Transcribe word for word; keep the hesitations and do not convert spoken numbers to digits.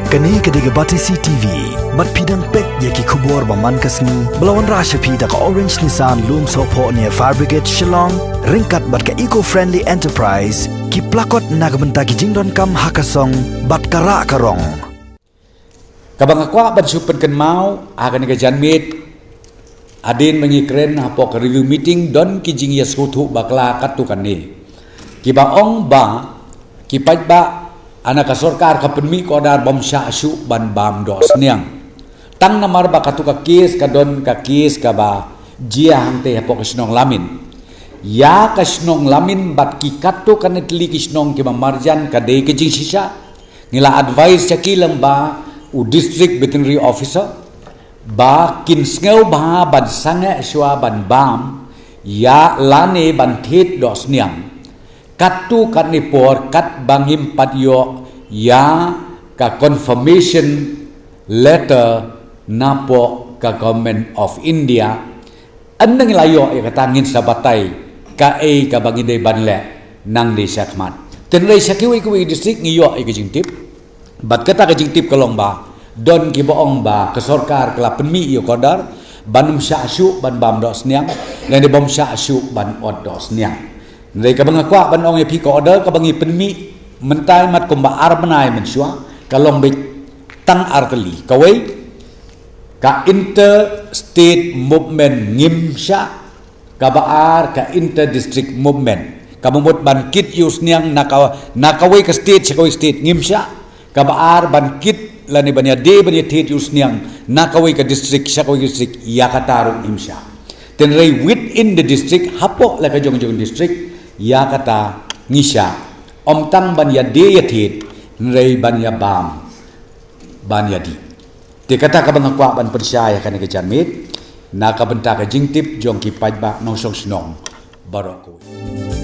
Kane ka dei ka Batesi T V, bad phi dang peit ïa ki khubor ba man ka sngi, ba la wanrah sha phi da ka Orange Nissan Lumsohphoh near Fire Brigade Shillong, ryngkat bad ka Eco Friendly Enterprise, ki plakot na ka bynta ki jingdonkam ha ka song, bad ka rah ka rong. Kaba nga kwah ban shu pynkynmaw, ha kane ka janmiet, hadien ba ngi kren hapoh ka review meeting, don ki jingïasngewthuh bakla katto katne. Kiba ong ba, ki paidbah, ha ka sorkar ka pynmih ka order bym shah shuh ban bam dohsniang. Tang namar ba katto ka case ka don ka case kaba jia hangtei hapoh ka shnong Lamin. Ïa ka shnong Lamin bad ki katto katne tylli ki shnong kiba marjan ka dei ka jingshisha. Ngi la advise ïa ki lyngba u District Veterinary Officer, ba kin sngewbha ban sangeh shuwa ban bam, ïa lane ban thied dohsniang. Katto katne por katba ngim pat ïoh ïa ka confirmation letter napoh ka Government of India, ynda ngi la ïoh ïa kata ngin sa batai kaei kaba ngi dei ban leh nangne shakhmat. Hynrei sha kiwei kiwei district ngi ïoh ïa ka jingtip. Bad kata ka jingtip ka long ba, don kiba ong ba ka sorkar ka la pynmih ïa ka order ban ym shah shuh ban bam dohsniang, lane bym shah shuh ban ot dohsniang. Hynrei kaba nga kwah ban ong ïa phi, ka order kaba ngi pynmih mynta mat kumba ar bnai mynshuwa, ka long beit tang ar tylli. Kawei, ka interstate movement ngim shah, kaba ar ka inter-district movement. Kaba mut ban kit ïa u sniang na ka, na kawei ka state sha kawei state ngim shah. Kaba ar ban kit lane ban ïadie ban ïathied ïa u sniang na kawei ka district sha kawei ka district, ïa kata ruh ngim shah. Hynrei within the district, hapoh la ka jong jong district, ïa kata ngi shah. Ym tang ban ïadie ïathied, hynrei ban ïabam, ban ïadih. Te kata kaba nga kwah ban pynshai ha kane ka janmiet, na ka bynta ka jingtip jong ki paidbah nongshong shnong baroh kawei.